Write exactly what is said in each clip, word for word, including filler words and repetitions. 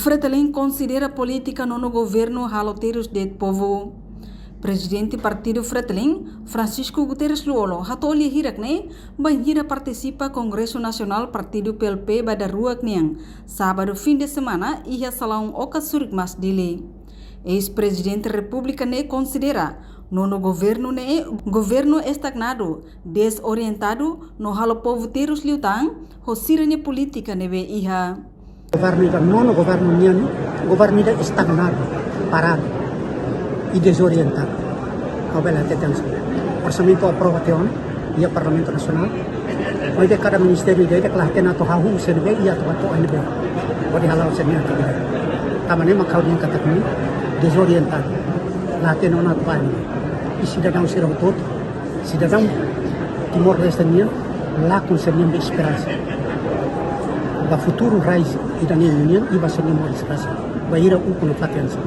Fretilin konsidera polítika nono governu halo terus de'it povu. Prezidente Partidu Fretilin, Francisco Guterres Lú-Olo, hato'o lia hirak-ne'e bainhira partisipa Kongresu Nasionál Partidu P L P ba daruak nian, sábadu fin de semana, iha salaun Oka Surikmas, Dili. Eis-Prezidente Repúblika ne'e konsidera nono governu ne'e governu estagnadu, dezorientadu no halo povu terus liután ho sira-nia polítika ne'ebé iha. Governu ida, nono governu nian, governu ida estagnadu, paradu i dezorientadu. Kau bele hateten. Orsamentu aprova tiha ona iha Parlamentu Nasionál. Maibé kada ministériu ida-idak la hatene atu hahú husi ne'ebé i atu hato'o iha ne'ebé hodi hala'o sira-nia atividade. Tanba ne'e mak ha'u dehan katak ne'e dezorientadu. La hatene ona atu bá iha ne'ebé. I sidadaun sira hotu-hotu, sidadaun Timor-Leste nian, lakon sira-nia esperansa ba futuru rai ida-ne'e nian i ba sira-nia moris rasik. Bainhira ukun nafatin hanesan.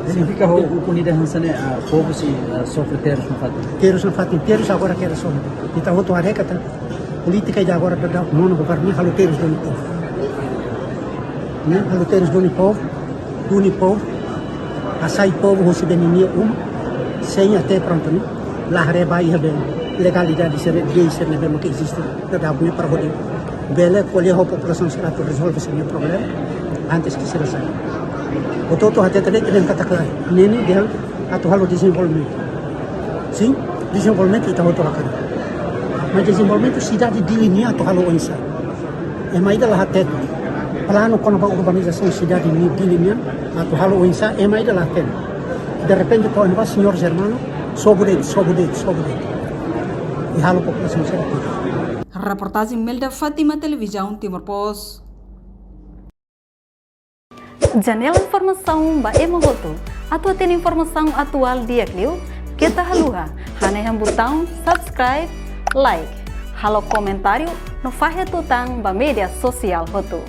Signifika ho ukun ida hanesan ne'e, ah, povu sei, ah, sofre terus nafatin. Terus nafatin, terus agora kedas ona. Ita hotu haree katak polítika ida agora daudaun nono governu halo terus duni povu. Ne'e halo terus duni povu, duni povu, hasai povu husi bee ninia uma, sein até prontu ne'e, la haree ba iha bee legalidade sira, lei sira ne'ebé mak eziste daudaun ne'e para hodi bele ko'alia ho populasaun sira atu rezolve sira-nia problema antes ke sira sai. Hotu-hotu hatete de'it katak lae, ne'e ne'e dehan atu halo dezenvolvimentu. Sin, dezenvolvimentu ita hotu hakarak. Mas dezenvolvimentu sidade Dili nian atu halo oinsá? Ema ida la hateten. Planu kona-ba urbanizasaun sidade Dili nian atu halo oinsá, ema ida la hateten. Derrepente, kau ema señór Germano, sobu de'it, sobu de'it, sobu de'it. I halo populasaun sira. Reportajen Melda Fátima, Televizaun Timor Post. Janela informasaun ba ema hotu. Atu hatene informasaun atuál di'ak liu, keta haluha hanehan butaun subscribe, like, halo komentáriu no fahe tutan ba média sosiál hotu.